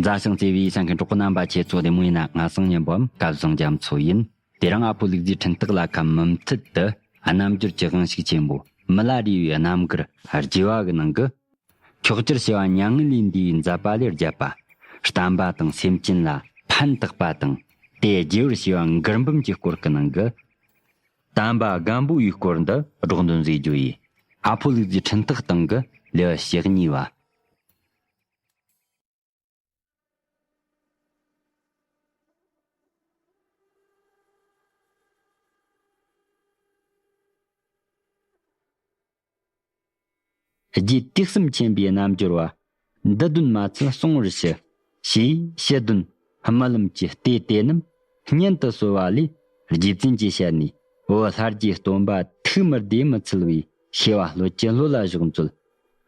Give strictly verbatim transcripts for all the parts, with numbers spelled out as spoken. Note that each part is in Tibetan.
ལ་ཞིང་བརྩེ་བའི་ས་མཁན་གྲོགས་པོ་རྣམ་པ་ཁྱེད་ཚོ་བདེ་མོ་ཡིན་ན། ང་སང་ཉིན་པོའམ་སྐལ་བཟང་རྒྱ་མཚོ་ཡིན། དེ་རིང་ཨ་ཕོ་ལུག་རྫིའི་འཕྲིན་སྟེགས་ལ་ཁ་མུ་མཐུད་དུ་རྣམ་འགྱུར་གྱི་དབང་ཤུགས་ཆེན་པོ་མི་ལ་རས་པའི་རྣམ་མགུར་རྒྱས་པ་གི་ནང་གི། མཆོག་གྱུར་བྱེ་བ་མྱ་ངན་ལས་འདས་པའི་མཛད་པ་ལས་བརྒྱབ་པ། བསྟན་པ་དང་སེམས་ཅན་ལ་ཕན་བཏགས་པ་དང་། དེ་རྒྱས་པར་བྱས་པ་མགུར་འབུམ་གྱི་སྐོར་གྱི་ནང་གི། དམ་པ་སྒམ་པོ་ཡི་སྐོར་འདི་སྒྲོག་འདོན་མཛད་རྒྱུ་ཡིན། ཨ་ཕོ་ལུག་རྫིའི་འཕྲིན་སྟེགས་སྟེང་གི་ལེའུ་ཞེ་གཉིས་པ། རྗེ་དུས་གསུམ་མཁྱེན་པའི་རྣལ་འབྱོར་བ། འདི་དོན་མ་ཚད་གསུང་བར་ཞུ། ཞེས་ཞུ་དོན་རྨི་ལམ་གྱི་ལྟས་དེ་རྣམས་སྙན་དུ་གསོལ་བ་ལས། རྗེ་བཙུན་གྱི་ཞལ་ནས། བོད་ལྷ་རྗེའི་སྟོན་པ་ཐུགས་མི་བདེ་མི་འཚལ་བའི་ཤེས་པ་ལྷོད་ཀྱི་ལྷོད་ལ་ཞོག་མཛོད།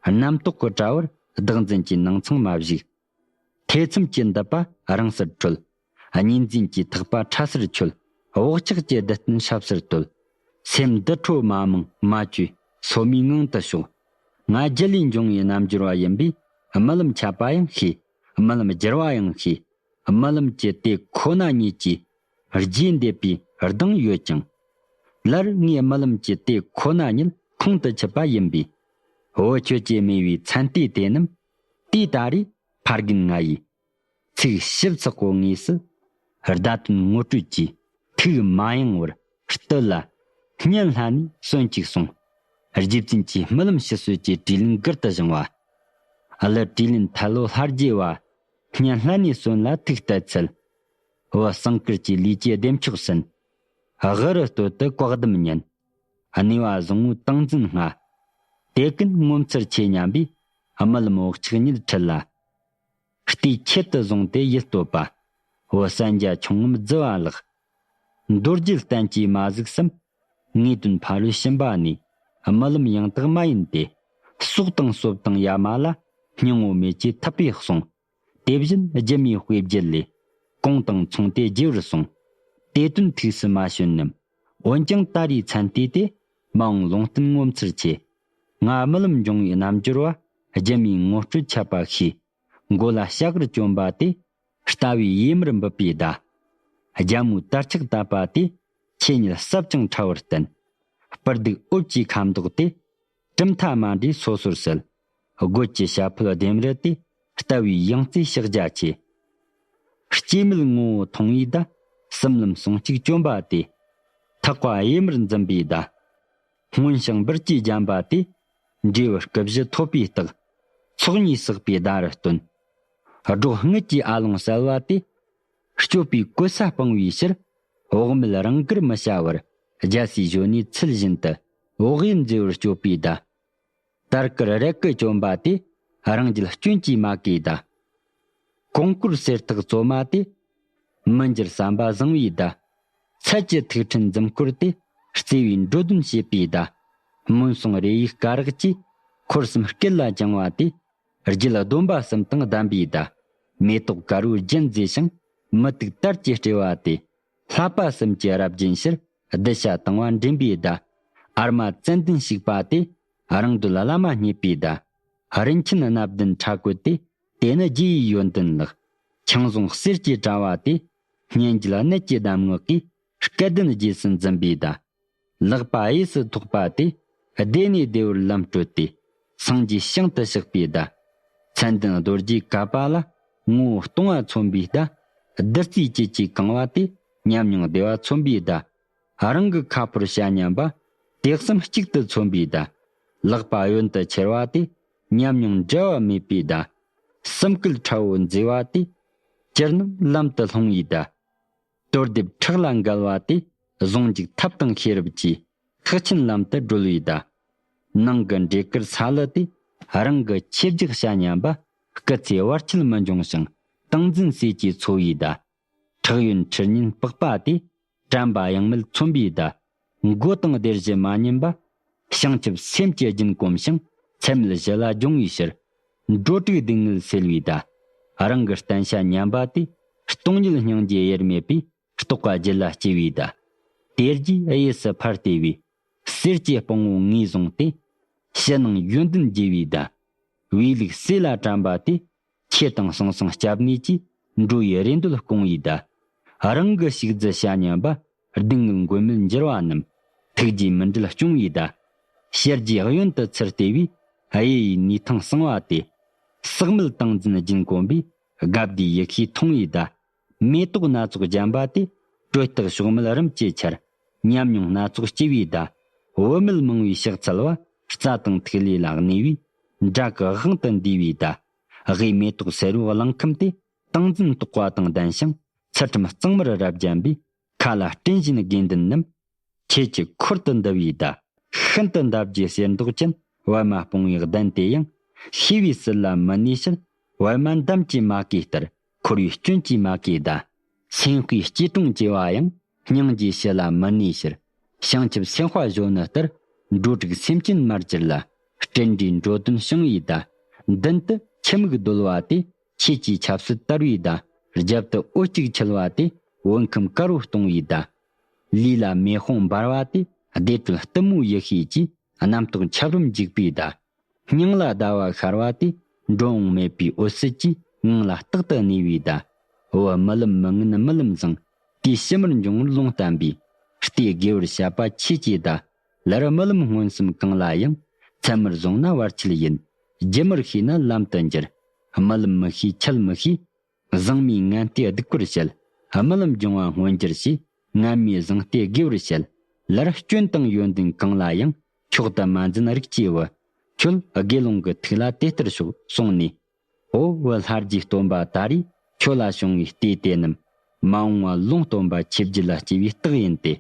རྣམ་རྟོག་གི་དྲ་བར་བདག་འཛིན་གྱི་ནང་ཚང་མ་བཞུགས། ཐེ་ཚོམ་གྱི་འདུན་པ་རང་སར་གྲོལ། གཉིས་འཛིན་གྱི་ཐག་པ་ཕྲ་སར་ཆོད། བག་ཆགས་ཀྱི་བདུད་རྟེན་སྲབ་སར་གཏོད། སེམས་འདི་ཁྲོ་མ་མང་མ་བཅོས་སོ་མའི་ངང་དུ་ཞོག། ང་རྒྱུད་ལས་འབྱུང་བའི་རྣལ་འབྱོར་བ་ཡིན་པས། རྨི་ལམ་འཆད་པ་ཡང་ཤེས། རྨི་ལམ་བསྒྱུར་བ་ཡང་ཤེས། རྨི་ལམ་གྱི་དེ་ཁོ་ན་ཉིད་ཀྱིས་རྗེས་འདེད་པའི་གདེང་ཡོད་ཀྱང་། ལར་ངའི་རྨི་ལམ་གྱི་དེ་ཁོ་ན་ཉིད་ཁོང་དུ་ཆུད་པ་ཡིན་པས། བོད་ཁྱོད་ཀྱིས་རྨི་བའི་མཚན་ལྟས་དེ་རྣམས་དུས་ད་རེས་ཕ་རྒན་ང་ཡི་ཚིག་ཞིབ་ཚགས་པོ་དངོས་སུ་བརྡ་དོན་ངོ་སྤྲོད་ཀྱིས་ཐུགས་མ་ཡེངས་པར་སྟོད་ལ་སྙན་ལྷ་ནས་གསོན་ཅིག་གསུངས། རྗེ་བཙུན་གྱིས་རྨི་ལམ་ཞུ་སྲོལ་གྱི་དྲིས་ལན་མགུར་དུ་བཞེངས་པ། ཀླུ་དྲིས་ལན་ཐལ་ལོ་ལྷ་རྒྱལ་བ། སྙན་ལྷ་ནས་གསོན་ལ་ཐུགས་གཏད་འཚལ། བོད་ཟངས་དཀར་གྱི་ལུས་ཀྱི་བདེ་མཆོག་ཟིན། དབུ་རུ་སྟོད་དུ་བཀའ་གདམས་ཉན། གནས་པ་བཟང་བོའི་ཏིང་འཛིན་ལྔ། དེ་ཀུན་ངོ་མཚར་ཆེ་སྙམ་པས། རྨི་ལམ་བག་ཆགས་ཉིད་ཁྲིད་ལ། ལྟས་ཁྱད་དུ་བཟུང་སྟེ་ཡིད་རྟོད་པ། འོ་གསན་རྒྱ་ཆུང་ངམ་བརྫི་བ་ལགས། མདོ་རྒྱུད་བསྟན་གྱིས་མ་གཟིགས་སམ། ངེས་དོན་ཕ་རོལ་ཕྱིན་པ་ནས། རྨི་ལམ་ཡང་དག་མ་ཡིན་ཏེ། སྲོག་དང་སོབ་དང་ཡ་མ་ལ། སྙིང་པོ་མེད་ཅེས་ཐུབ་པས་གསུངས། དེ་བཞིན་སྒྱུ་མའི་དཔེ་བརྒྱུད་ལས། གོང་དང་མཚུངས་ཏེ་རྒྱས་པར་གསུངས། དེ་དོན་ཐུགས་སུ་མ་ཤོད་ནམ། འོན་ཀྱང་ད་རེས་མཚན་ལྟས་དེ། མ་འོངས་ལུང་བསྟན་ངོ་མཚར་ཆེ། ང་རྨི་ལམ་འབྱུང་བའི་རྣལ་འབྱོར་བ། སྒྱུ་མའི་ངོ་སྤྲོད་འཆད་པ་ཤེས། མགོ་ལ་ཤ་གར་གྱོན་པ་དེ། ལྟ་བའི་ཡས་མར་འབུད་པའི་བརྡ། རྒྱལ་མོའི་དར་ཆགས་བཏབ་པ་དེ། ཆེ་ཉིད་ཟབ་ཅིང་ཕྲ་བར་བསྟན། སྤུ་སྡུག་འོབས་ཀྱི་ཁ་མདོག་དེ། གྲུབ་མཐའ་མ་འདྲེས་སོ་སོར་གསལ། རྒོད་ཀྱི་ཞྭ་ཕུད་ལྡེམ་རི་དེ། ལྟ་བའི་ཡང་རྩེ་ཕྱག་རྒྱ་ཆེ། སྐྱེ་མེད་ངོ་བོ་མཐོང་བའི་བརྡ། གསུམ་ལམ་ཟུང་གཅིག་གྱོན་པ་དེ། ཐག་པ་གཡས་མར་འཛིན་པའི་བརྡ། སྔོན་ཞིང་འབུར་གྱིས་བརྒྱན་པ་དེ། འབྲས་བུ་སྐུ་བཞི་ཐོབ་པའི་རྟགས། ཚོགས་གཉིས་བསགས་པའི་བརྡ་རུ་སྟོན། སྒྲོག་རྔུལ་གྱི་ཨ་ལོང་གསལ་བ་དེ། སྤྱོད་པའི་གོལ་ས་སྤང་བའི་ཕྱིར། བག་མེད་རང་དགར་མི་བྱ་བར། རྒྱལ་སྲས་གཞོན་ནུའི་ཚུལ་བཞིན་དུ། བག་ཡོད་མཛེས་པར་སྤྱོད་པའི་བརྡ། དར་དཀར་རལ་གྲི་གྱོན་པ་དེ། རང་རྒྱུད་སྐྱོན་གྱིས་མ་གོས་བརྡ། གོང་བཀུར་གསེར་ཐག་བཙོ་མ་དེ། མི་འགྱུར་བསམ་པ་བཟང་བའི་བརྡ། ཚལ་གྱི་ཐིག་ཕྲན་འཛུམ་སྐོར་དེ། བརྩེ་བའི་འགྲོ་དོན་བྱེད་པའི་བརྡ། མུན་སོང་རེ་ཡི་སྐ་རགས་ཀྱིས། འཁོར་གསུམ་སྐེད་ལ་བཅིངས་པ་དེ། རྒྱུད་སྡོམ་པ་གསུམ་དང་ལྡན་པའི་བརྡ། མེ་ཏོག་དཀར་པོའི་རྒྱན་མཛེས་ཤིང་། མུ་ཏིག་དར་གྱི་སྤྲེལ་བ་དེ། བསླབ་པ་གསུམ་གྱི་རབ་རྒྱུན་ཕྱིར། གདུལ་བྱ་དང་བ་འདྲེན་པའི་བརྡ། ཨར་མ་ཙན་དན་ཞིག་པ་དེ། རང་འདོད་བླ་མ་མཉེས་པའི་བརྡ། རིན་ཆེན་སྣ་བདུན་ཕྲ་བཀོད་དེ། དེ་ནི་རྗེ་ཡི་ཡོན་ཏན་ལགས། ཆང་བཟུང་གསེར་གྱི་དྲ་བ་དེ། སྙན་བརྒྱུད་གནད་ཀྱི་གདམས་ངག་གིས། སྐལ་ལྡན་རྗེས་སུ་འཛིན་པའི་བརྡ། ལག་པ་གཡས་སུ་ཐོགས་པ་དེ། བདེ་ནས་བདེ་བར་ལམ་བགྲོད་དེ། སངས་རྒྱས་ཞིང་དུ་གཤེགས་པའི་བརྡ། མཚན་ལྡན་རྡོ་རྗེ་བཀའ་པ་ལ། ངོ་བོ་སྟོང་བ་མཚོན་པའི་བརྡ། བདུད་རྩིའི་བཅུད་ཀྱིས་གང་བ་དེ། ཉམས་མྱོང་བདེ་བ་མཚོན་པའི་བརྡ། རང་གི་ཁ་ཕོར་བྱ་སྙམ་པ། དེ་གསུམ་གཅིག་ཏུ་མཚོན་པའི་བརྡ། ལག་པ་གཡོན་དུ་ཁྱེར་བ་དེ། ཉམས་མྱོང་འབྲལ་བ་མེད་པའི་བརྡ། གསུམ་བསྐུལ་ཁྲ་བོ་མཛེས་པ་དེ། ཅིར་སྣང་ལམ་དུ་ལྷུང་བའི་བརྡ། གཏོར་སྡེབ་ཁྲག་ལ་འགལ་བ་དེ། ཟུང་འཇུག་ཐབས་དང་ཤེས་རབ་ཀྱིས། ཐེག་ཆེན་ལམ་དུ་བགྲོད་པའི་བརྡ། ནང་གི་འདྲེ་དཀར་ས་ལུ་དེ། རང་གི་ཆོས་རྒྱག་བྱ་སྙམ་པ། སྐུ་ཚེ་བར་ཆད་མི་འབྱུང་ཞིང་། ཏིང་འཛིན་ཟས་ཀྱིས་འཚོ་བའི་བརྡ། ཁྲག་ཡོན་ཁྲི་གཉན་པགས་པ་དེ། དྲན་པ་ཡང་མེད་མཚོན་པའི་བརྡ། མགོ་དང་སྡེར་བཞི་མ་ཉམས་པ། བྱང་ཆུབ་སེམས་ཀྱི་རྒྱུན་གོམས་ཤིང་། ཚད་མེད་བཞི་ལ་སྦྱོང་བའི་ཕྱིར། འགྲོ་དྲུག་སྡུག་བསྔལ་སེལ་བའི་བརྡ། རང་གི་བསྟན་བྱ་ཉམས་པ་དེ། སྟོང་ཉིད་སྙིང་རྗེ་དབྱེར་མེད་པས། རྟོགས་པ་རྒྱུད་ལ་སྐྱེ་བའི་བརྡ། དེ་རྗེས་གཡས་སུ་ཕར་བལྟས་པས། གསེར་གྱི་དཔང་པོ་ངོས་བཟུང་སྟེ། ཕྱི་ནང་ཡོན་ཏན་རྒྱས་པའི་བརྡ། བའི་ལུག་ཟས་ལ་དྲན་པ་དེ། ཁྱེད་དང་ཟང་ཟིང་སྐྱབས་གནས་ཀྱིས། འགྲོ་བའི་རེ་འདོད་སྐོང་བའི་བརྡ། རང་གི་ཞིག་རྫི་བྱ་ཉམས་པ། སྡུག་བསྔལ་མགོན་མེད་འགྱུར་བ་རྣམས། ཐུགས་རྗེའི་མི་འབྲལ་སྐྱོང་བའི་བརྡ། ཞལ་གྱི་གཡོན་དུ་ཚུར་བལྟས་པས། གཡས་པའི་ནུས་ཐང་གསང་བ་སྟེ། ཟག་མེད་ཏིང་འཛིན་རྒྱུན་གོམས་པས། དགའ་བདེའི་ཡེ་ཤེས་མཐོང་བའི་བརྡ། མེ་ཏོག་སྣ་ཚོགས་བརྒྱན་པ་དེ། དྲོད་རྟགས་གཤོག་མེད་རིམ་གྱིས་འཆར། ཉམས་མྱོང་སྣ་ཚོགས་སྐྱེ་བའི་བརྡ། བུད་མེད་མང་བའི་ཕྱག་འཚལ་བ། རྩྭ་དང་ཐིག་ལེ་ལ་གནས་པའི། འདྲ་གི་དབང་དུ་འདུས་པའི་བརྡ། གཡས་མེ་ཏོག་སེར་པོའི་གླང་ཁམས་དེ། ཏིང་འཛིན་རྟོག་པ་དང་ལྡན་ཞིང་། ཚུལ་ཁྲིམས་གཙང་མར་རབ་བརྒྱན་པའི། མཁའ་ལ་སྤྲིན་བཞིན་དགེ་འདུན་རྣམས། ཁྱེད་ཀྱི་འཁོར་དུ་འདུ་བའི་བརྡ། ཤིན་ཏུ་འདབ་བརྒྱའི་གསེར་མདོག་ཅན། པད་མ་སྤུངས་པའི་གདན་དེ་ཡང་། ཤེས་པའི་ཟིལ་ལ་མི་གནས་ཕྱིར། པད་མ་འདམ་གྱི་མ་གའི་ལྟར། འཁོར་བའི་སྐྱོན་གྱི་མ་གའི་བརྡ། སེམས་དཔའི་སྐྱིལ་ཀྲུང་བཅས་པ་ཡང་། སྙིང་རྗེའི་ཞི་ལ་མི་གནས་ཕྱིར། བྱང་ཆུབ་སེམས་དཔའ་གཞོན་ནུ་ལྟར། འགྲོ་དྲུག་སེམས་ཅན་མར་གྱུར་ལ། སྤྲིན་འདྲའི་འགྲོ་དོན་བྱུང་བའི་བརྡ། མདུན་དུ་ཁྱི་མིག་རྡོལ་བ་དེ། ཁྱེད་ཀྱི་ཆབ་སྲིད་དར་བའི་བརྡ། རྒྱབ་ཏུ་འོད་ཅིག་འཁྱིལ་བ་དེ། བོད་ཁམས་དཀར་པོ་གཏོང་བའི་བརྡ། ལུས་ལ་མེ་དཔུང་འབར་བ་དེ། བདེ་དྲོད་གཏུམ་མོའི་ཡེ་ཤེས་ཀྱིས། རྣམ་རྟོག་ཆབ་རོམ་འཇིག་པའི་བརྡ། སྙིང་ལ་ཟླ་བ་ཤར་བ་དེ། འགྲོ་འོང་མེད་པའི་འོད་ཟེར་གྱིས། ངང་ལ་རྟག་ཏུ་གནས་པའི་བརྡ། བུ་རྨི་ལམ་མི་ངན་རྨི་ལམ་བཟང་། དུས་ཕྱི་མར་འབྱུང་བར་ལུང་བསྟན་པའི། ལྟས་དགེ་བར་བྱེད་པ་ཁྱེད་ཀྱི་བརྡ། ལར་རྨི་ལམ་མངོན་སུམ་གང་ལ་ཡང་། མཚན་མར་བཟུང་ན་བར་ཆད་ཡིན། རྒྱུན་མར་ཤེས་ན་ལམ་དུ་འགྱུར། རྨི་ལམ་མི་ཤེས་འཆལ་མི་ཤེས། བཟང་མོའི་ངན་ལྟས་སྡིག་པར་བྱེད། རྨི་ལམ་སྦྱོང་བ་མངོན་འགྱུར་བྱེད། ངན་མོའི་བཟང་ལྟས་དགེ་བར་བྱེད། ལར་སྐྱོན་དང་ཡོན་ཏན་གང་ལ་ཡང་། མཆོག་ཏུ་མ་འཛིན་རིགས་ཀྱི་བུ། ཁྱོད་དགེ་སློང་གི་ཐུགས་ལ་དེ་ལྟར་ཕྱོགས་གསུངས་ནས། འོ་བུ་ལྷ་རྗེའི་སྟོན་པ་ད་རེས་ཁྱོད་ལ་བྱུང་བའི་ལྟས་དེ་རྣམས། མ་འོངས་པ་ལུང་སྟོན་པ་ཆོས་བརྒྱུད་ལ་སྐྱེ་བའི་རྟགས་ཡིན་ཏེ།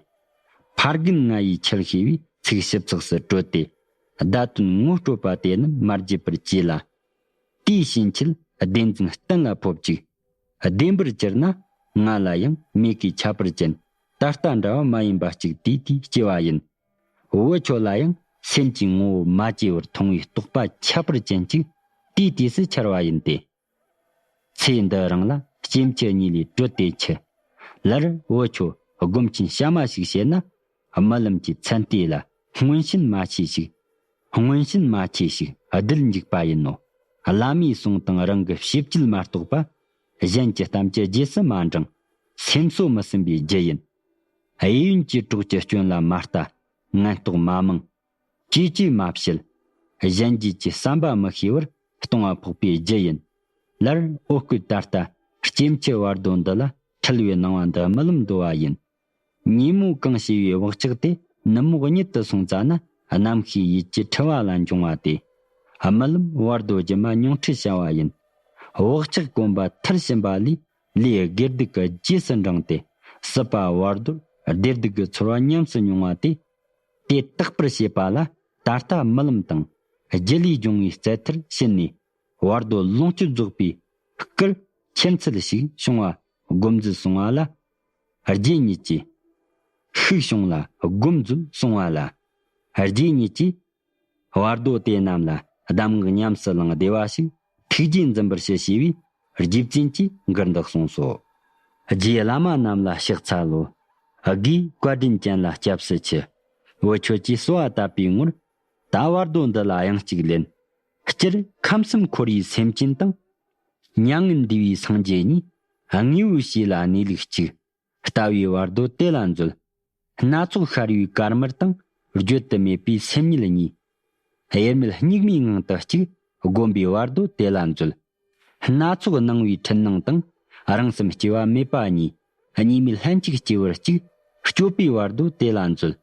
ཕ་རྒན་ང་ཡི་ཆེད་ཤེས་པའི་ཚིག་ཞིབ་ཚགས་སུ་དྲོད་དེ། བརྡ་དོན་ངོ་སྤྲོད་པ་དེ་རྣམས་མ་བརྗེད་པར་གྱིས་ལ། དེའི་ཕྱིན་ཆད་བདེན་འཛིན་གཏན་ལ་ཕོབ་ཅིག། བདེན་པར་གྱུར་ན་ང་ལ་ཡང་མེད་ཀྱི་ཁྱད་པར་ཅན། ད་ལྟ་འདྲ་བ་མ་ཡིན་པ་གཅིག་དེའི་དུས་སྐྱེ་བ་ཡིན། བུ་ཁྱོད་ལ་ཡང་སེམས་ཀྱི་ངོ་བོ་མ་སྐྱེས་པར་མཐོང་བའི་རྟོག་པ་ཁྱད་པར་ཅན་གཅིག་དེའི་དུས་སུ་འཆར་བ་ཡིན་ཏེ། ཚེ་འདི་རིང་ལ་སྐྱེ་འཆི་གཉིས་ལས་གྲོལ་ཏེ་འཆི། ལར་བུ་ཁྱོད་སྒོམ་ཆེན་བྱ་མ་ཞིག་བྱེད་ན། རྨི་ལམ་གྱི་མཚན་ལྟས་ལ་མངོན་ཞེན་མ་ཆེ་ཞིག། མངོན་ཞེན་མ་ཆེ་ཞིག་བདུད་འཇིགས་པ་ཡིན་ནོ། བླ་མའི་གསུང་དང་རང་གི་ཤེས་བྱེད་མ་གཏོགས་པ། གཞན་གྱི་གཏམ་གྱི་རྗེས་སུ་མ་འབྲང་། སེམས་གསོ་མི་སྲིན་པའི་རྒྱུ་ཡིན། གཡས་གཡོན་གྱི་གྲོགས་ཀྱི་སྐྱོན་ལ་མ་ལྟ། ངན་རྟོག་མ་མང་། ཅིས་ཅིས་མ་བྱེད། གཞན་རྗེས་ཀྱི་བསམ་པ་མི་ཤེས་པར་གཏོང་བ་ཕོག་པའི་རྒྱུ་ཡིན། ལར་འོ་སྐོལ་ད་ལྟ་སྐྱེ་འཆི་བར་དོ་འདི་ལ་འཁྲུལ་བའི་སྣང་བ་འདི་རྨི་ལམ་འདོར་བ་ཡིན། ཉིན་མོ་གང་བྱས་པའི་བག་ཆགས་དེ་ནུབ་མོ་གཉིད་དུ་སོང་ཙ་ན་རྣམ་ཤེས་ཡིད་ཀྱི་འཁྲུལ་བ་ལ་འབྱུང་བ་སྟེ། རྨི་ལམ་བར་དོ་སྒྱུ་མ་མྱོང་འཁྲུལ་བྱ་བ་ཡིན། བག་ཆགས་གོམས་པ་མཐར་ཕྱིན་པ་ལས་ལས་དགེ་སྡིག་གི་རྗེས་སུ་འབྲངས་ཏེ་སྲིད་པ་བར་དོར་བདེ་སྡུག་གི་ཚོར་བ་ཉམས་སུ་མྱོང་བ་སྟེ། དེ་དག་པར་བྱེད་པ་ལ་ད་ལྟ་རྨི་ལམ་དང་རྒྱུ་ལས་བྱུང་བའི་རྩད་ཐར་ཕྱིན་ནས་བར་དོ་ལོངས་སྤྱོད་རྫོགས་པའི་སྐུར་ཁྱད་མཚར་ཞིག་བྱུང་བ་སྒོམ་རྫུ་གསུང་བ་ལ། རྗེ་ཉིད་ཀྱིས། ཤུགས་བྱུང་ལ་སྒོམ་རྫུ་གསུང་བ་ལ། རྗེ་ཉིད་ཀྱིས། བར་དོ་དེ་རྣམས་ལ་གདམས་ངག་ཉམས་སུ་བླངས་བདེ་བ་ཞིག་ཐུགས་རྗེས་འཛིན་པར་ཞུ་ཞེས་པའི་རྗེ་བཙུན་གྱིས་མགུར་འདི་གསུངས་སོ། རྗེ་བླ་མ་རྣམས་ལ་ཕྱག་འཚལ་ལོ། དགེའི་བཀའ་དྲིན་ཅན་ལ་སྐྱབས་སུ་མཆི། བུ་ཁྱོད་ཀྱིས་གསོལ་བ་བཏབ་པའི་ངོར། ད་བར་དོ་འདི་ལ་དབྱངས་གཅིག་ལེན། སྤྱིར་ཁམས་གསུམ་འཁོར་བའི་སེམས་ཅན་དང་། མྱ་ངན་འདས་པའི་སངས་རྒྱས་གཉིས། དངོས་པོའི་ཞེས་ལ་གནས་ལུགས་གཅིག། ལྟ་བའི་བར་དོ་དེ་ལ་མཛོད། སྣ་ཚོགས་ཤར་བའི་དཀར་དམར་དང་། བརྗོད་དུ་མེད་པའི་སེམས་ཉིད་གཉིས། དབྱེར་མེད་གཉུག་མའི་ངང་དུ་གཅིག། བསྒོམ་པའི་བར་དོ་དེ་ལ་མཛོད། སྣ་ཚོགས་སྣང་བའི་འཁྲུལ་སྣང་དང་། རང་སེམས་སྐྱེ་བ་མེད་པ་གཉིས། གཉིས་མེད་ལྷན་ཅིག་སྐྱེ་བར་གཅིག། སྤྱོད་པའི་བར་དོ་དེ་ལ་མཛོད།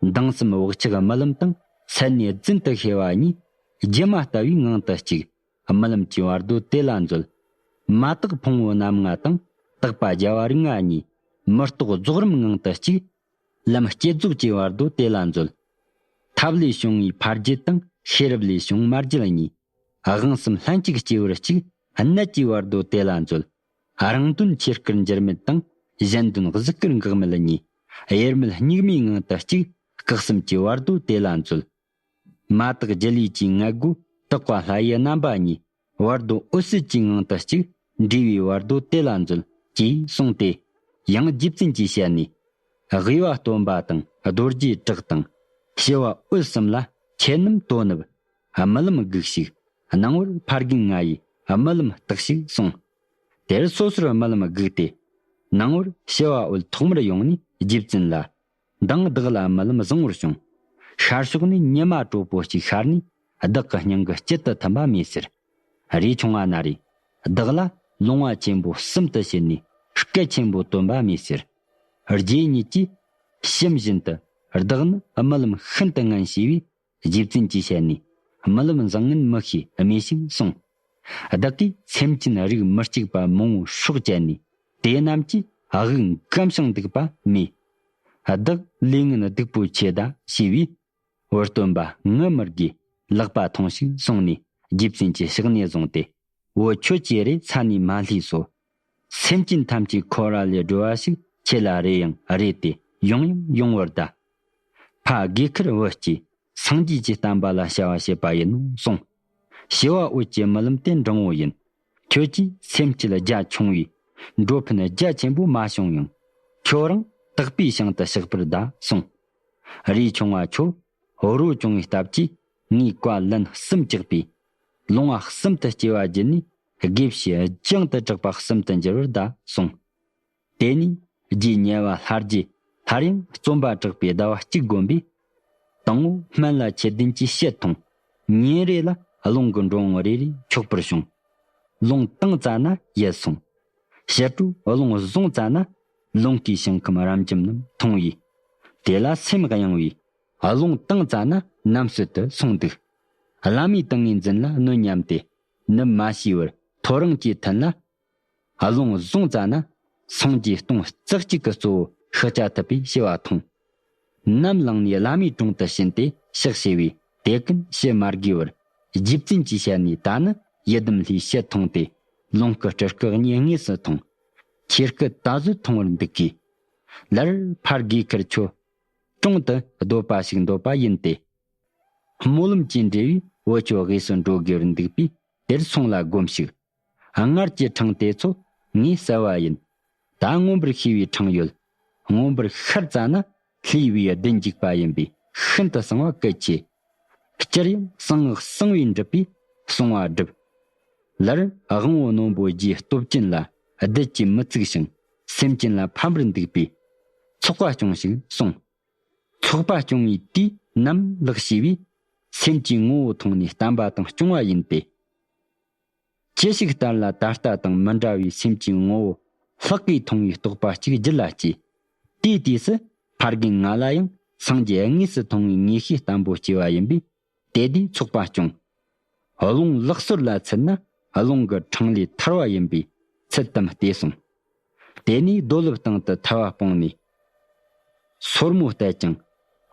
མདངས་སམ་བག་ཆགས་རྨི་ལམ་དང་། སད་ནས་རྫུན་དུ་ཤེས་པ་གཉིས། སྒྱུ་མ་ལྟ་བུའི་ངང་དུ་གཅིག། རྨི་ལམ་གྱི་བར་དོ་དེ་ལ་མཛོད། མ་དག་ཕུང་པོ་རྣམ་ལྔ་དང་། དག་པ་རྒྱལ་བ་རིགས་ལྔ་གཉིས། མི་རྟོག་རྫོགས་རིམ་ངང་དུ་གཅིག། ལམ་བསྐྱེད་རྫོགས་ཀྱི་བར་དོ་དེ་ལ་མཛོད། ཐབས་ལས་བྱུང་བའི་ཕ་རྒྱུད་དང་། ཤེས་རབ་ལས་བྱུང་མ་རྒྱུད་གཉིས། དབང་གསུམ་ལྷན་ཅིག་སྐྱེ་བར་གཅིག། གནད་ཀྱི་བར་དོ་དེ་ལ་མཛོད། རང་དོན་ཆོས་སྐུར་འགྱུར་མེད་དང་། གཞན་དོན་གཟུགས་སྐུར་འགག་མེད་གཉིས། དབྱེར་མེད་གཉུག་མའི་ངང་དུ་གཅིག། སྐུ་གསུམ་གྱི་བར་དོ་དེ་ལ་མཛོད། མ་དག་རྒྱུ་ལས་ཀྱི་མངལ་སྒོ། དག་པ་ལྷ་ཡི་རྣམ་པ་གཉིས། བར་དོ་འོད་གསལ་གྱི་ངང་དུ་གཅིག། འབྲས་བུའི་བར་དོ་དེ་ལ་མཛོད། ཅེས་གསུངས་ཏེ། ཡང་རྗེ་བཙུན་གྱི་ཞལ་ནས། དབུས་པ་སྟོན་པ་དང་། རྡོ་རྗེ་བྲག་དང་། ཞི་བ་འོད་གསུམ་ལ། ཁྱེད་རྣམས་དོ་ནུབ། རྨི་ལམ་སྒུག་ཞིག། སྣང་བར་ཕ་རྒན་ང་ཡི། རྨི་ལམ་བརྟགས་ཤིག་གསུངས། དེར་སོ་སོར་རྨི་ལམ་སྒུག་སྟེ། ནངས་པར་ཞི་བ་འོད་ཐོག་མར་ཡོང་ནས་རྗེ་བཙུན་ལ། མདང་བདག་ལ་རྨི་ལམ་བཟང་བོར་བྱུང་། ཤར་ཕྱོགས་ནས་ཉི་མ་དྲོ་པོ་གཅིག་ཤར་ནས་བདག་གི་སྙིང་གི་དཀྱིལ་དུ་ཐིམ་པ་རྨིས་ཟེར། རས་ཆུང་བ་ན་རེ། བདག་ལ་ལོང་བ་ཆེན་པོ་གསུམ་དུ་བྱས་ནས་སྐད་ཆེན་པོ་བཏོན་པ་རྨིས་ཟེར། རྗེ་ཉིད་ཀྱིས་ཤིམ་བཞིན་དུ་བདག་ནི་རྨི་ལམ་ཤིན་ཏུ་ངན་ཞེས་པས། རྗེ་བཙུན་གྱི་ཞལ་ནས་རྨི་ལམ་བཟང་ངན་མི་ཤེས་རྨིས་ཤིག་གསུངས། བདག་གིས་སེམས་ཅན་རིགས་མི་གཅིག་པ་མང་བོ་སྲོག་བཅད་ནས་དེ་རྣམས་ཀྱིས་དབུགས་འགམ་ཞིང་འདུག་པ་རྨིས། བདག་ལས་ངན་སྡིག་པོ་ཆེ་གདའ་ཞེས་པས། འོད་སྟོན་པ་ངུ་མི་དགོས་ལག་པ་ཐོངས་ཤིག་གསུངས་ནས་རྗེ་བཙུན་གྱི་ཕྱག་ནས་བཟུང་སྟེ། འོ་ཁྱོད་ཀྱི་རེ་ས་ནས་མ་ལྷས་སོ། སེམས་ཅན་ཐམས་ཅད་འཁོར་བ་ལས་སྒྲོལ་བ་ཞིག་ཁྱེད་ལ་རེ་ཡང་རེ་སྟེ་ཡོང་ཡང་ཡོང་བར་གདའ། ཕ་དགེ་ཁུར་བུ་སྐྱེས་སངས་རྒྱས་ཀྱི་བསྟན་པ་ལ་བྱ་བ་བྱེད་པ་ཡིན་ནོ་གསུངས། ཞི་བ་འོད་ཀྱི་རྨི་ལམ་དེ་འབྲིང་བོ་ཡིན། ཁྱོད་ཀྱིས་སེམས་བསྐྱེད་རྒྱ་ཆུང་བས་འགྲོ་ཕན་རྒྱ་ཆེན་པོ་མ་བྱུང་ཡང་། ཁྱོད་རང་དག་པའི་ཞིང་དུ་གཤེགས་པར་གདའ་གསུངས། རས་ཆུང་བ་ཁྱོད་རོ་ཅུང་བའི་སྟབས་ཀྱིས་ངའི་བཀའ་ལན་གསུམ་བཅག་པས། ལོང་བ་གསུམ་དུ་སྐྱེ་བ་བརྒྱུད་ནས་དགེ་བཤེས་རྒྱང་དུ་གྲགས་པ་གསུམ་དུ་འགྱུར་བར་གདའ་གསུངས། དེ་ནས་རྗེ་ཉེ་བ་ལྷ་རྗེ་སླར་ཡང་རྩོམ་པ་གྲགས་པའི་ཟླ་བ་གཅིག་བསྒོམས་པས། དང་པོ་སྨན་བླ་ཆོས་ལྡན་གྱི་ཞལ་མཐོང་། ཉིན་རེ་ལ་རླུང་གི་འགྲོ་འོང་རེ་རེ་འཁྱོག་པར་བྱུང་། རླུང་བཏང་ཙ་ན་ཡལ་སོང་། ཕྱི་དྲོ་རླུང་བཟུང་ཙ་ན་ལུང་གི་ཞིང་ཁམས་རབ་འབྱམས་རྣམས་མཐོང་བས། དེ་ལ་སེམས་གཡེང་བས། རླུང་བཏང་ཙ་ན་ནམ་སྲོད་དུ་སོང་འདུག། བླ་མའི་ཏིང་ངེ་འཛིན་ལ་གནོད་སྙམ་སྟེ་ནུབ་མ་ཤེས་པར་ཐོ་རངས་ཀྱི་ཐུན་ལ། རླུང་བཟུང་ཙ་ན་སངས་རྒྱས་སྟོང་རྩ་གཅིག་གི་གཙོ་བོ་ཤཱཀྱ་ཐུབ་པའི་ཞི་བ་མཐོང་། ནམ་ལངས་ནས་བླ་མའི་དྲུང་དུ་ཕྱིན་ཏེ་ཕྱག་བྱས་པས། དེ་ཀུན་ཕྱི་མ་དགོས་པར་རྗེ་བཙུན་གྱི་ཞལ་ནས་ད་ནི་ཡི་དམ་ལྷའི་ཞལ་མཐོང་སྟེ། ལུང་གི་སྤྲུལ་སྐུ་གཉིས་དངོས་སུ་མཐོང་། ཁྱེད་སྐུ་ད་གཟོད་མཐོང་བར་འདུག་གས། ལར་ཕ་དགེ་ཁུར་ཁྱོད་དྲུང་དུ་སྡོད་པ་ཞིག་འདོད་པ་ཡིན་ཏེ། སྨོན་ལམ་གྱིས་འབྲེལ་བའི་བུ་ཁྱོད་དབུས་སུ་འགྲོ་དགོས་པར་འདུག་པས། དེར་སོང་ལ་སྒོམས་ཤིག། སྔར་གྱི་འཕྲང་དེ་ཚོ་ངས་བསལ་བ་ཡིན། ད་མངོན་པར་ཤེས་པའི་འཕྲང་ཡོད། མངོན་པར་ཤར་ཙ་ན་ལྷའི་བུའི་བདུད་འཇིགས་པ་ཡིན་པས་ཤིན་ཏུ་གསང་བ་གལ་ཆེ། སྤྱིར་ཡང་གསང་སྔགས་གསང་བས་འགྲུབ་པས་གསང་བ་སྒྲུབ། ལར་དབང་པོ་རྣོན་པོ་རྗེའི་སྟོབས་ཅན་ལ་བདུད་ཀྱིས་མི་ཚུགས་ཤིང་སེམས་ཅན་ལ་ཕན་པར་འདུག་པས་ཚོགས་པ་སྐྱོངས་ཤིག་གསུངས། ཚོགས་པ་སྐྱོང་བའི་དུས་ནམ་ལགས་ཞེས་པས། སེམས་ཀྱི་ངོ་བོ་མཐོང་ནས་བསྟན་པ་དང་སྐྱོང་བ་ཡིན་ཏེ། ཅི་ཞིག་ལྟར་ལ་ད་ལྟ་དང་མི་འདྲ་བའི་སེམས་ཀྱི་ངོ་བོ་ལྷག་གིས་མཐོང་བའི་རྟོགས་པ་གཅིག་རྒྱུད་ལ་སྐྱེས། དེའི་དུས་སུ་ཕ་རྒན་ང་ལ་ཡང་སངས་རྒྱས་དངོས་སུ་མཐོང་བའི་ངེས་ཤེས་བརྟན་པོ་སྐྱེ་བ་ཡིན་པས། དེ་དུས་ཚོགས་པ་སྐྱོང་། རླུང་ལག་སོར་ལ་ཚུད་ན་རླུང་གི་འཕྲང་ལས་ཐར་བ་ཡིན་པས་ཚུལ་དམ་བལྟས་སོང་། དེ་ནས་རྡོ་ལེབ་སྟེང་དུ་ཐལ་བ་སྤུངས་ནས། སོར་མོ་གཏད་ཀྱང་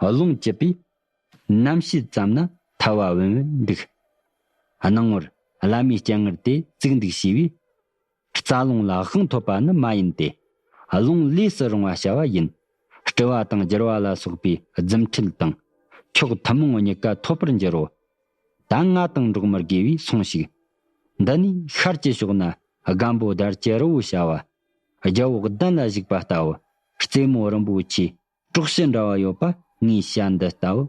རླུང་བཅུད་པས་ནམ་ཕྱེད་ཙམ་ན་ཐལ་བ་བུན་བུན་འདུག། སྣང་ངོར་བླ་མའི་སྤྱན་སྔར་དེ་བཙུགས་འདུག་ཞེས་པས། རྩ་རླུང་ལ་དབང་ཐོབ་པ་ནི་མ་ཡིན་ཏེ། རླུང་ལས་སུ་རུང་བ་བྱ་བ་ཡིན། སྤྲུལ་བ་དང་བསྒྱུར་བ་ལ་སོགས་པའི་རྫུ་འཕྲུལ་དང་མཆོག་ཐུན་མོང་གཉིས་ཀ་ཐོབ་པར་འགྱུར་རོ། ད་ང་དང་འགྲོགས་མི་དགོས་པས་སོང་ཞིག། འདི་ནས་ཤར་གྱི་ཕྱོགས་ན་སྒམ་པོ་དར་གྱི་རི་བོ་བྱ་བ། རྒྱལ་པོ་གདན་ལ་བཞུགས་པ་ལྟ་བུ། རྩེ་མོ་རིན་པོ་ཆེ་གྲོག་ཤུལ་འདྲ་བ་ཡོད་པ་ངའི་ཞལ་འདི་ལྟ་བུ།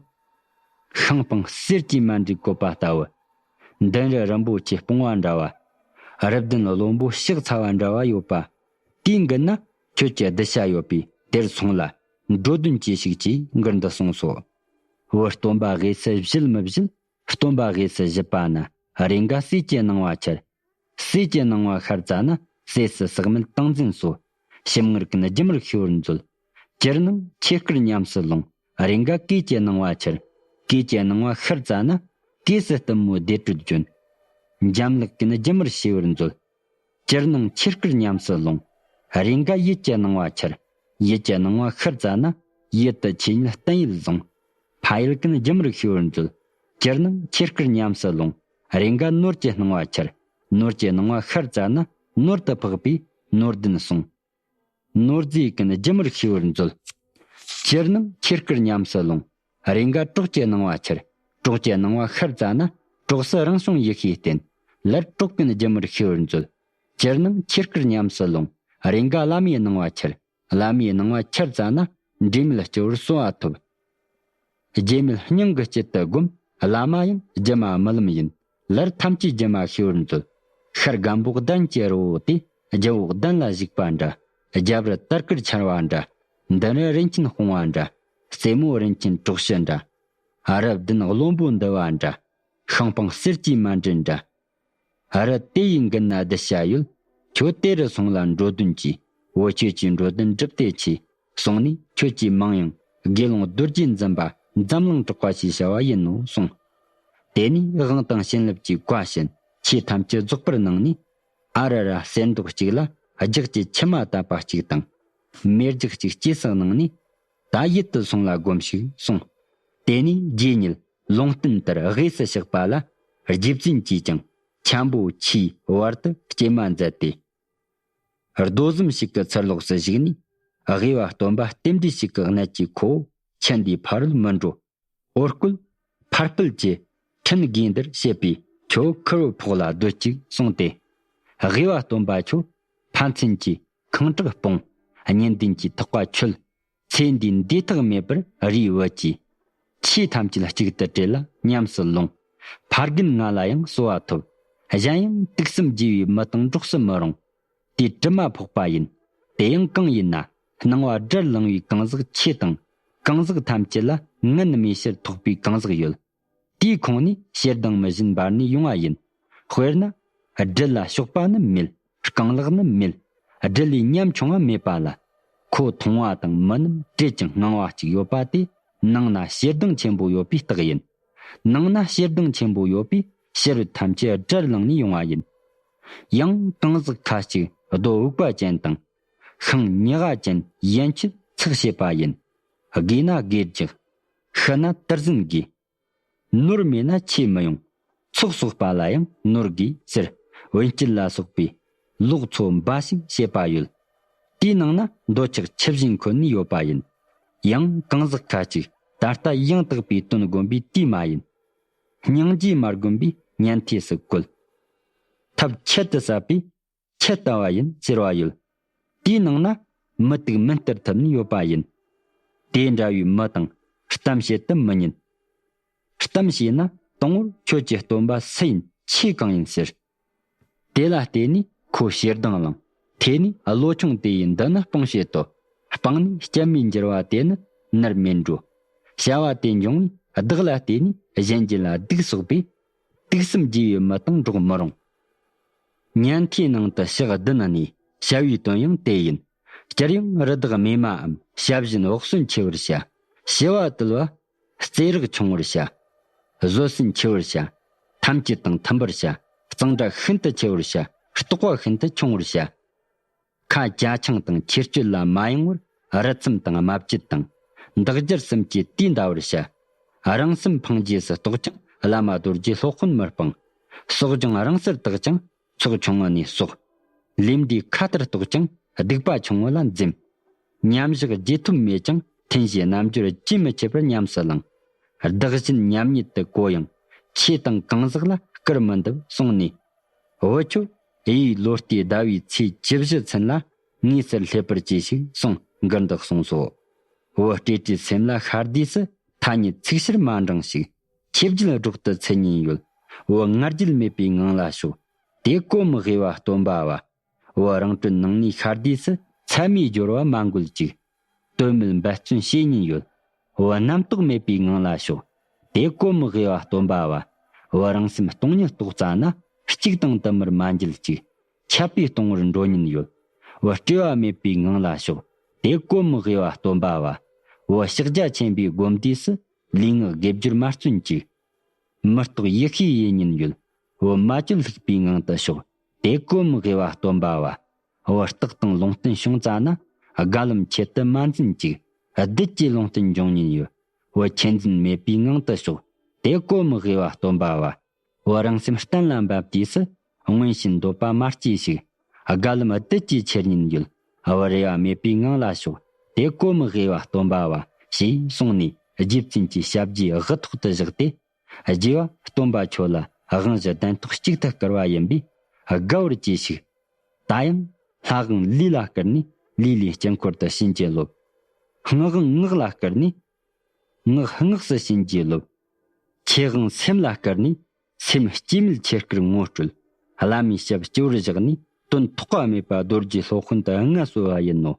ཤིང་སྤང་གསེར་གྱི་མཎྜལ་བཀོད་པ་ལྟ་བུ། མདུན་རི་རིན་པོ་ཆེ་སྤུངས་པ་འདྲ་བ། རི་བདུན་བློན་པོ་ཕྱག་འཚལ་བ་འདྲ་བ་ཡོད་པ། དེའི་མགུལ་ན་ཁྱོད་ཀྱི་གདུལ་བྱ་ཡོད་པས་དེར་སོང་ལ་འགྲོ་དོན་གྱིས་ཤིག་ཅེས་མགུར་འདི་གསུངས་སོ། བུ་སྟོན་པ་དབུས་སུ་བཞུད་མི་བཞུད། སྟོན་པ་དབུས་སུ་བཞུད་པ་ན་རེས་འགའ་ཟས་ཀྱི་སྣང་བ་འཆར། ཟས་ཀྱི་སྣང་བ་ཤར་ཙ་ན་ཟས་སུ་ཟག་མེད་ཏིང་འཛིན་གསོ། ཞིམ་མངར་ཀུན་རྒྱུན་མར་ཤེས་པར་མཛོད། ཅིར་སྣང་ཆོས་སྐུར་ཉམས་སུ་ལོངས། རེས་འགའ་གོས་ཀྱི་སྣང་བ་འཆར། གོས་ཀྱི་སྣང་བ་ཤར་ཙ་ན་གོས་སུ་གཏུམ་མོའི་བདེ་དྲོད་བྱོན། འཇམ་ལག་ཀུན་རྒྱུན་མར་ཤེས་པར་མཛོད། ཅིར་སྣང་ཆོས་སྐུར་ཉམས་སུ་ལོངས། རེས་འགའ་ཡིད་ཀྱི་སྣང་བ་འཆར། ཡིད་ཀྱི་སྣང་བ་ཤར་ཙ་ན་ཡིད་དུ་ཆོས་ཉིད་བསྟན་ཡུལ་བཟུང་། ཕ་ཡུལ་ཀུན་རྒྱུན་མར་ཤེས་པར་མཛོད། ཅིར་སྣང་ཆོས་སྐུར་ཉམས་སུ་ལོངས། རེས་འགའ་ནོར་གྱི་སྣང་བ་འཆར། ནོར་གྱི་སྣང་བ་ཤར་ཙ་ན་ནོར་དུ་འཕགས་པའི་ནོར་ལྡན་གསུངས། ནོར་རྫས་ཀུན་རྒྱུན་མར་ཤེས་པར་མཛོད། ཅིར་སྣང་ཆོས་སྐུར་ཉམས་སུ་ལོངས། རེས་འགའ་གྲོགས་ཀྱི་སྣང་བ་འཆར། གྲོགས་ཀྱི་སྣང་བ་ཤར་ཙ་ན་གྲོགས་སུ་རང་བྱུང་ཡེ་ཤེས་བརྟེན། ལར་གྲོགས་ཀུན་རྒྱུན་མར་ཤེས་པར་མཛོད། ཅིར་སྣང་ཆོས་སྐུར་ཉམས་སུ་ལོངས། རེས་འགའ་བླ་མའི་སྣང་བ་འཆར། བླ་མའི་སྣང་བ་འཆར་ཙ་ན་འབྲས་མེད་སྤྱི་བོར་གསོལ་བ་ཐོབ། རྗེ་མེད་སྙིང་གི་དཀྱིལ་དུ་བསྒོམ། བླ་མ་ཡང་སྒྱུ་མ་རྨི་ལམ་ཡིན། ལར་ཐམས་ཅད་སྒྱུ་མ་ཤེས་པར་མཛོད། ཤར་སྒམ་པོ་གདན་གྱི་རི་བོ་དེ། རྒྱལ་པོ་གདན་ལ་བཞུགས་པ་འདྲ། རྒྱབ་རི་དར་དཀར་འཕྱར་བ་འདྲ། མདུན་རི་རིན་ཆེན་སྤུངས་པ་འདྲ། རྩེ་མོ་རིན་ཆེན་གྲོག་ཤུ་འདྲ། ཨ་རབ་བདུན་བློན་པོ་འདུ་བ་འདྲ། ཤིང་སྤང་གསེར་གྱི་མཎྜལ་འདྲ། ཨ་རི་དེ་ཡི་མགུལ་ན་གདུལ་བྱ་ཡོད། ཁྱོད་དེ་རུ་སོང་ལ་འགྲོ་དོན་གྱིས། བོད་ཆོས་ཀྱི་འགྲོ་དོན་སྒྲུབ་སྟེ་མཆི། སོང་ནས་ཁྱོད་ཀྱི་མིང་ཡང་དགེ་སློང་རྡོ་རྗེ་འཛིན་པ་འཛམ་གླིང་གྲགས་པ་ཞེས་བྱ་བ་ཡིན་ནོ་གསུངས། དེ་ནས་དབང་དང་བྱིན་རླབས་ཀྱི་བཀའ་བྱིན། ཆོས་ཐམས་ཅད་རྫོགས་པར་གནང་ནས། ཨ་ར་ར་གསེར་མདོག་གཅིག་ལ་རྒྱགས་ཀྱི་མཆི་མ་བཏབ་པ་གཅིག་དང་། མེ་རྒྱགས་གཅིག་སྐྱེས་སུ་གནང་ནས། ད་ཡིད་དུ་སོང་ལ་སྒོམས་ཤིག་གསུངས། དེ་ནས་རྗེ་ཉིད་ལུང་བསྟན་ལྟར་དབུས་སུ་གཤེགས་པ་ལ། རྗེ་བཙུན་གྱིས་ཀྱང་འཁྱམ་པོ་ཆུའི་བར་དུ་སྐྱེལ་མ་མཛད་དེ། རྡོ་ཟམ་ཞིག་གི་ཚུར་ལོགས་སུ་བཞུགས་ནས། དབུས་པ་སྟོན་པ་རྟེན་འབྲེལ་ཞིག་གི་གནད་ཀྱིས་ཁོ་བོ་ཆུ་འདིའི་ཕ་རོལ་མི་འགྲོ། འོ་སྐོལ་ཕར་སྤེལ་གྱི་ཕྲིན་དགོས་འདིར་བྱེད་པས། ཁྱོད་ཁུར་བོ་ཕོག་ལ་སྡོད་ཅིག་གསུངས་ཏེ། དབུས་པ་སྟོན་པ་ཁྱོད་ཕན་ཚུན་གྱི་ཁེངས་དྲེགས་སྤོངས། གཉེན་འདུན་གྱི་ཐག་པ་ཆོད། ཚེ་འདིའི་འདས་ཐག་མེད་པར་རིའི་བུ་གྱིས། ཆོས་ཐམས་ཅད་གཅིག་ཏུ་དྲིལ་ལ་ཉམས་སུ་ལོངས། ཕ་རྒན་ང་ལ་ཡང་གསོལ་བ་ཐོབ། གཞན་ཡང་དུག་གསུམ་རྒྱས་པའི་མི་དང་འགྲོགས་སུ་མི་རུང་། དེ་དྲི་མ་ཕོག་པ་ཡིན། དེ་ཡང་གང་ཡིན་ན། སྣང་བ་དགྲར་ལངས་པའི་གང་ཟག་ཆོས་དང་། གང་ཟག་ཐམས་ཅད་ལ་ངན་མེད་ཕྱིར་ཐོགས་པའི་གང་ཟག་ཡོད། དེའི་ཁོང་ནས་ཞེ་སྡང་མི་བཞིན་འབར་ནས་ཡོང་བ་ཡིན། དཔེར་ན། སྦྲུལ་ལ་གཤོག་པ་ནི་མེད། རྐང་ལག་ནི་མེད། སྦྲུལ་ལས་ཉམ་ཆུང་བ་མེད་པ་ལ། ཁོ་མཐོང་བ་དང་མི་རྣམས་བྲེད་ཅིང་དངངས་པ་གཅིག་ཡོད་པ་དེ། ནང་ན་ཞེ་སྡང་ཆེན་པོ་ཡོད་པའི་རྟགས་ཡིན། ནང་ན་ཞེ་སྡང་ཆེན་པོ་ཡོད་པས་ཕྱི་རོལ་ཐམས་ཅད་དགྲར་ལངས་ནས་ཡོང་བ་ཡིན། ཡང་གང་ཟག་ཁ་ཅིག་རྡོ་འུག་པ་ཅན་དང་། ཤིང་ཉི་ཟླ་ཅན་ཡན་ཆད་ཚེགས་བྱེད་པ་ཡིན། དགོས་ན་དགེ་རྒྱག་ཤི་ན་དུར་ཟིན་དགོས། ནོར་མེད་ན་ཆོས་མི་ཡོང་། ཚོགས་གསོག་པ་ལ་ཡང་ནོར་དགོས་ཟེར། བུན་སྐྱིད་ལ་སོགས་པའི་ལོག་འཚོ་འབའ་ཞིག་བྱེད་པ་ཡོད། དེའི་ནང་ན་འདོད་ཆགས་ཆུ་བཞིན་འཁོལ་ནས་ཡོད་པ་ཡིན། ཡང་གང་ཟག་ཁ་ཅིག་ད་ལྟ་ཡང་དག་པའི་དོན་བསྒོམ་པའི་དུས་མ་ཡིན། སྙིང་རྗེ་མ་བསྒོམ་པའི་ཉན་ཐོས་སུ་བཀོད། ཐབས་ཁྱད་དུ་བསད་པའི་ཁྱི་ལྟ་བ་ཡིན་ཟེར་བ་ཡོད། དེའི་ནང་ན་མུ་སྟེགས་མུན་སྟེར་ཐུབ་ནི་ཡོད་པ་ཡིན། དེ་འདྲ་བའི་མི་དང་གཏམ་བྱེད་དུ་མི་ཉན། གཏམ་བྱས་ན་དང་པོར་ཁྱོད་ཀྱི་སྟོན་པ་སུ་ཡིན་ཆོས་གང་ཡིན་ཟེར། དེ་ལ་བརྟེན་ནས་ཁོ་ཞེ་སྡང་ལངས། དེ་ནས་བློ་ཆུང་དེ་ཡིས་འདི་ནི་སྤང་བྱེད་དོ། སྤངས་ནས་སྐྱབས་མེད་འགྱུར་བ་དེ་ནི་ནར་མེད་འགྲོ། བྱ་བ་དེ་འབྱུང་བས་བདག་ལ་བརྟེན་ནས་གཞན་གྱི་ལ་སྡིག་གསོག་པས། དུག་གསུམ་རྒྱས་པའི་མི་དང་འགྲོགས་མི་རུང་། ཉན་ཐོས་ནང་དུ་ཕྱག་བདུན་གནས། བྱ་བའི་དོན་ཡང་དེ་ཡིན། སྤྱིར་ཡང་རི་དྭགས་རྨས་མའམ་བྱ་བཞིན་འོག་སོན་ཆེ་བར་བྱ། བྱི་བ་དུལ་བ་རྩེ་རག་ཆུང་བར་བྱ། བཟོད་སྲན་ཆེ་བར་བྱ། ཐམས་ཅད་དང་མཐུན་པར་བྱ། གཙང་སྦྲ་ཤིན་ཏུ་ཆེ་བར་བྱ། རྟོག་པ་ཤིན་ཏུ་ཆུང་བར་བྱ། ཁ་ཅ་ཆང་དང་ཆེ་སྤྱོད་ལ་མ་ཡེངས་པར། རུ་མཚམས་དང་སྨྲ་བརྗོད་དང་། འདག་སྦྱར་གསུམ་གྱི་དུས་འདའ་བར་བྱ། རང་སེམས་ཕངས་རྗེས་སུ་རྟོག་ཅིང་། བླ་མ་རྡོ་རྗེ་སློབ་དཔོན་མི་སྤང་། གསོག་སྦྱང་རང་སར་དག་ཅིང་། ཚོགས་ཆུང་ངུ་ནས་གསོག་ལས་འབྲས་ཁ་ལྟར་རྟོག་ཅིང་། སྡིག་པ་ཆུང་ངུ་ལ་འཛེམ། མཉམ་བཞག་རྗེས་ཐོབ་མེད་ཅིང་། ཐུན་བཞིའི་རྣལ་འབྱོར་རྒྱུན་མི་འཆད་པར་ཉམས་སུ་བླང་། བདག་གཞན་མཉམ་ཉིད་དུ་གོ་ཡང་། ཆོས་དང་གང་ཟག་ལ་སྐུར་མི་འདེབས་གསུངས་ནས། བུ་ཁྱོད་ཡུལ་ལོ་ལྟའི་ཟླ་བའི་ཚེས་བཅུ་བཞི་ཚུན་ལ་དངོས་སུ་སླེབས་པར་གྱིས་ཤིག་གསུངས། མགུར་འདི་གསུངས་སོ། བུ་སྤྲེལ་བྲིས་སེམས་ལ་ཤར་དུས་སུ། ཐ་སྙད་ཚིག་ཕྱིར་མ་འབྲང་ཞིག་ཆོས་བརྒྱད་སྒྲོག་ཏུ་ཚུད་ཉིན་ཡོད། བུ་ང་རྒྱལ་མེད་པའི་ངང་ལ་ཞོག་དེ་གོམ་དབུས་པ་སྟོན་པ་བ། བུ་རང་གྲོལ་ནང་ནས་ཤར་དུས་སུ། མཚན་མོའི་སྦྱོར་བ་མ་འགོད་ཅིག་དོན་མེད་འབད་བརྩོན་བྱེད་ཉིན་ཡོད། བུ་རྣམ་རྟོག་མེད་པའི་ངང་ལ་ཞོག་དེ་གོམ་དབུས་པ་སྟོན་པ་བ། བུ་རང་སེམས་སྟོང་ཉིད་རྟོགས་ཙ་ན། གཅིག་དང་དུ་མར་མ་འགྱུར་ཅིག་ཆད་པས་སྟོང་བར་འགྲོ་ཉིན་ཡོད། བུ་སྤྲོས་པ་མེད་པའི་ངང་ལ་ཞོག་དེ་གོམ་དབུས་པ་སྟོན་པ་བ། བུ་ཕྱག་རྒྱ་ཆེན་པོས་བསྒོམ་དུས་སུ། ལུས་ངག་དགེ་སྦྱོར་མ་བརྩོན་ཅིག་མི་རྟོག་ཡེ་ཤེས་ཡེ་ཉིན་ཡོད། བུ་མ་བཅོལ་ལྷུག་པའི་ངང་དུ་ཞོག་དེ་གོམ་དབུས་པ་སྟོན་པ་བ། བུ་རྟགས་དང་ལུང་བསྟན་བྱུང་ཙ་ན། དགའ་ལམ་ཆེད་དུ་མ་འཛིན་ཅིག་བདུད་ཀྱི་ལུང་བསྟན་འབྱུང་ཉིན་ཡོད། བུ་ཆེད་འཛིན་མེད་པའི་ངང་དུ་ཞོག་དེ་གོམ་དབུས་པ་སྟོན་པ་བ། བུ་རང་སེམས་གཏན་ལ་འབབ་དུས་སུ། སྔོན་བཞིན་འདོད་པ་མ་སྐྱེས་ཤིག་དགའ་ལམ་བདུད་ཀྱིས་ཁྱེར་ཉིན་ཡོད། བུ་རེ་བ་མེད་པའི་ངང་ལ་ཞོག་དེ་གོམ་དབུས་པ་སྟོན་པ་བ། ཞེས་གསུངས་ནས་རྗེ་བཙུན་གྱི་ཞབས་རྗེས་དབུ་ཐོག་ཏུ་བཞག་སྟེ། རྗེ་བ་སྟོན་པ་ཁྱོད་ལ་དབང་བཞི་གདན་ཐོག་གཅིག་ཏུ་བསྐུར་བ་ཡིན་པས་དགའ་བར་གྱིས་ཤིག་ད་ཡང་ལྷ་དབང་ལུས་ལ་བསྐུར་ནས། ལུས་ལས་དཀྱིལ་འཁོར་དུ་བྱིན་གྱིས་རློབས། ངག་དབང་ངག་ལ་བསྐུར་ནས། ངག་སྔགས་སུ་བྱིན་གྱིས་རློབས། ཆོས་དབང་སེམས་ལ་བསྐུར་ནས། སེམས་སྐྱེ་མེད་ཆོས་སྐུར་ངོ་སྤྲོད། བླ་མའི་ཞབས་སྤྱི་བོར་བཞག་ནས་དོན་ཐོགས་པ་མེད་པ་རྡོ་རྗེ་སློབ་དཔོན་དུ་མངའ་གསོལ་བ་ཡིན་ནོ།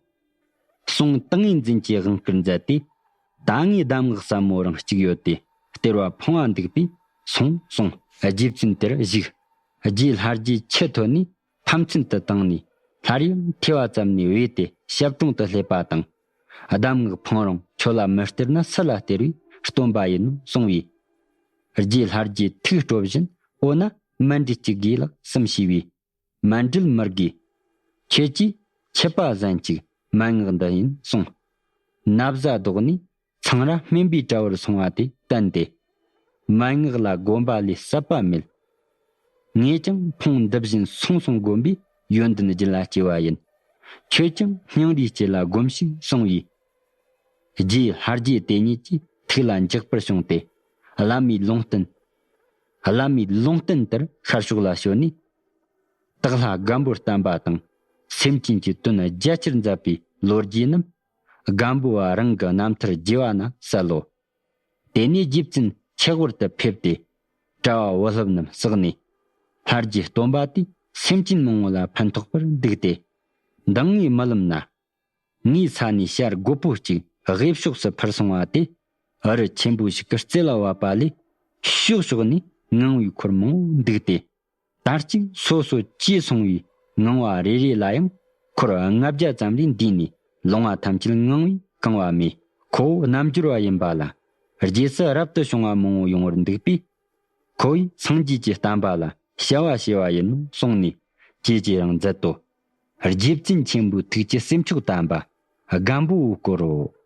གསུང་ཏིང་ངེ་འཛིན་གྱི་དབང་བསྐུར་མཛད་དེ། ད་ངའི་གདམས་ངག་ཟབ་མོ་རང་གཅིག་ཡོད་དེ། སྟེར་བ་ཕུང་བ་འདུག་པས་སོང་གསུངས། རྗེ་བཙུན་དེར་བཞུགས། རྗེ་ལྷ་རྗེ་ཁྱི་ཐོན་ནས་ཕམ་ཚུན་དུ་བཏང་ནས། སླར་ཡང་ཐོས་པ་ཙམ་ནས་བོས་ཏེ་ཞབས་དྲུང་དུ་སླེབས་པ་དང་། གདམས་ངག་ཕུང་རུང་ཁྱོད་ལ་མི་སྟེར་ན་སུ་ལ་སྟེར་བའི་སྟོན་པ་ཡིན་ནོ་གསུངས་པས། རྗེ་ལྷ་རྗེ་ཐུགས་སྤྲོ་བཞིན། འོ་ན་མཎྜལ་གཅིག་དགོས་ལགས་སམ་ཞུས་པས། མཎྜལ་མི་དགོས། ཁྱེད་ཀྱིས་ཆད་པ་གཟན་ཅིག། མན་ངག་འདི་ཡིན་གསུངས། ན་བཟའ་བཟློག་ནས་ཚངས་ར་སྨན་པའི་གྲྭ་བར་སོང་བ་དེ་བསྟན་ཏེ། མན་ངག་ལ་བསྒོམ་པ་ལས་ཟབ་པ་མེད། ངས་ཀྱང་ཕུང་འདི་བཞིན་སོང་སོང་བསྒོམ་པས་ཡོན་ཏན་རྒྱུད་ལ་སྐྱེ་བ་ཡིན། ཁྱོད་ཀྱང་སྙིང་རུས་སྐྱེད་ལ་སྒོམས་ཤིག་གསུངས་པས། རྗེ་ལྷ་རྗེ་དེ་ཉིད་ཀྱི་ཐུགས་ལ་འཇགས་པར་བྱུང་སྟེ། བླ་མའི་ལུང་བསྟན། བླ་མའི་ལུང་བསྟན་ལྟར་ཤར་ཕྱོགས་ལ་བྱོན་ནས། སྟག་ལྷ་སྒམ་པོར་བསྟན་པ་དང་། སེམས་ཅན་གྱི་དོན་རྒྱ་ཆེར་མཛད་པའི་ལོ་རྒྱུས་རྣམས། སྒམ་པོ་བ་རང་གི་རྣམ་ཐར་རྒྱས་པ་ན་གསལ་ལོ། དེ་ནས་རྗེ་བཙུན་ཆེ་ཝར་དུ་ཕེབས་ཏེ། གྲྭ་བ་བུ་སློབ་རྣམས་བསགས་ནས། ལྷ་རྗེ་སྟོན་པ་དེས་སེམས་ཅན་མང་པོ་ལ་ཕན་ཐོགས་པར་འདུག་སྟེ། མདང་ངས་རྨི་ལམ་ན། ངའི་ས་ནས་ཤར་རྒོད་པོ་གཅིག་དབུས་ཕྱོགས་སུ་འཕུར་སོང་བ་དེ། ཨུ་རུ་ཆེན་པོ་ཞིག་གི་རྩེ་ལ་བབས་པ་ལས། ཕྱོགས་ཕྱོགས་ནས་ངང་བའི་འཁོར་མང་པོ་འདུག་སྟེ། དར་ཅིག་སོ་སོ་བཅས་སོང་བའི་ངང་བ་རེ་རེ་ལ་ཡང་འཁོར་ལྔ་བརྒྱ་ཙམ་རེ་འདུས་ནས། ལོང་བ་ཐམས་ཅད་ངང་བས་གང་བ་མེད། ཁོ་བོ་རྣལ་འབྱོར་བ་ཡིན་པ་ལ། རྗེས་སུ་རབ་ཏུ་བྱུང་བ་མང་པོ་ཡོང་བར་འདུག་པས། ཁོ་བོས་སངས་རྒྱས་ཀྱི་བསྟན་པ་ལ་ཞབས་པ་བྱས་པ་ཡིན་ནོ་གསུངས་ནས། ཅེས་ཀྱི་རང་མཛད་དོ། རྗེ་བཙུན་ཆེན་པོའི་ཐུགས་ཀྱི་སེམས་མཆོག་དམ་པ། སྒམ་པོ་བོའི་སྐོར་རོ།